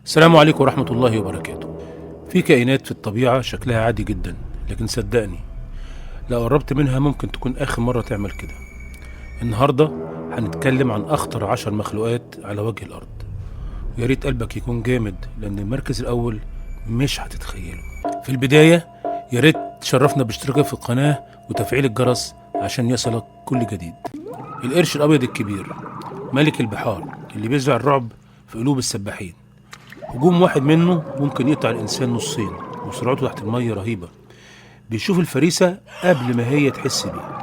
السلام عليكم ورحمة الله وبركاته. في كائنات في الطبيعة شكلها عادي جدا، لكن صدقني لو قربت منها ممكن تكون آخر مرة تعمل كده. النهاردة هنتكلم عن أخطر 10 مخلوقات على وجه الأرض، ويا ريت قلبك يكون جامد لأن المركز الأول مش هتتخيله. في البداية يا ريت تشرفنا باشتراكك في القناة وتفعيل الجرس عشان يصلك كل جديد. القرش الأبيض الكبير، ملك البحار اللي بيزرع الرعب في قلوب السباحين. هجوم واحد منه ممكن يقطع الإنسان نصين، وسرعته تحت المية رهيبة. بيشوف الفريسة قبل ما هي تحس بيه.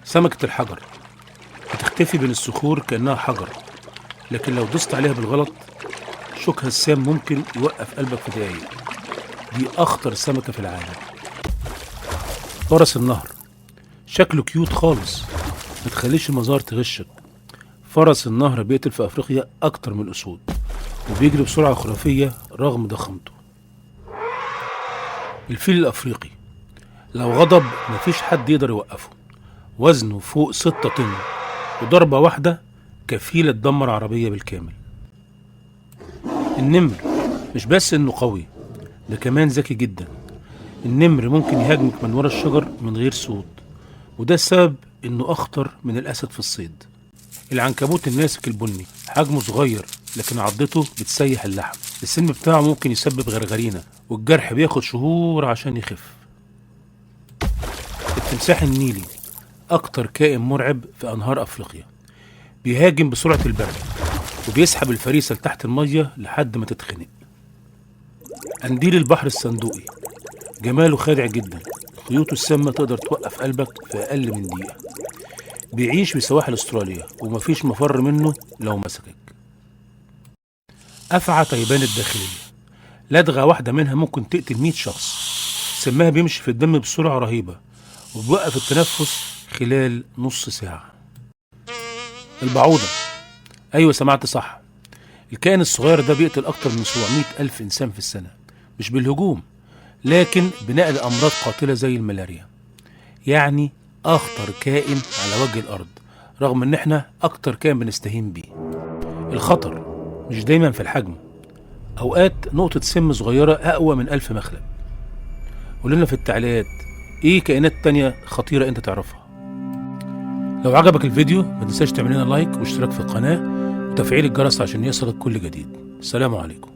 سمكة الحجر بتختفي بين الصخور كأنها حجر، لكن لو دوست عليها بالغلط شوكها السام ممكن يوقف قلبك في دقايق. دي أخطر سمكة في العالم. فرس النهر شكله cute خالص، ما تخليش المظاهر تغشك. فرس النهر بيقتل في أفريقيا أكتر من الأسود، وبيجري بسرعة خرافية رغم ضخامته. الفيل الأفريقي لو غضب مفيش حد يقدر يوقفه. وزنه فوق 6 طن، وضربة واحدة كفيلة تدمر عربية بالكامل. النمر مش بس انه قوي، ده كمان ذكي جدا. النمر ممكن يهاجمك من ورا الشجر من غير صوت، وده السبب انه اخطر من الاسد في الصيد. العنكبوت الناسك البني حجمه صغير، لكن عضته بتسيح اللحم. السم بتاعه ممكن يسبب غرغرينة، والجرح بياخد شهور عشان يخف. التمساح النيلي أكتر كائن مرعب في أنهار أفريقيا. بيهاجم بسرعة البرق، وبيسحب الفريسة لتحت المية لحد ما تتخنق. قنديل البحر الصندوقي جماله خادع جدا، خيوطه السامة تقدر توقف قلبك في أقل من دقيقة. بيعيش في سواحل استراليا ومفيش مفر منه لو مسكك. أفعى تايبان الداخلية لدغة واحدة منها ممكن تقتل 100 شخص. سمها بيمشي في الدم بسرعة رهيبة، وبيوقف التنفس خلال نص ساعة. البعوضة، أيوة سمعت صح، الكائن الصغير ده بيقتل أكتر من 700 ألف إنسان في السنة، مش بالهجوم لكن بنقل أمراض قاتلة زي الملاريا. يعني أخطر كائن على وجه الأرض، رغم إن إحنا أكتر كائن بنستهين بيه. الخطر مش دايما في الحجم، أوقات نقطة سم صغيرة أقوى من 1000 مخلب. قولنا في التعليقات إيه كائنات تانية خطيرة أنت تعرفها. لو عجبك الفيديو ما تنساش تعمل لنا لايك واشتراك في القناة وتفعيل الجرس عشان يصلك كل جديد. السلام عليكم.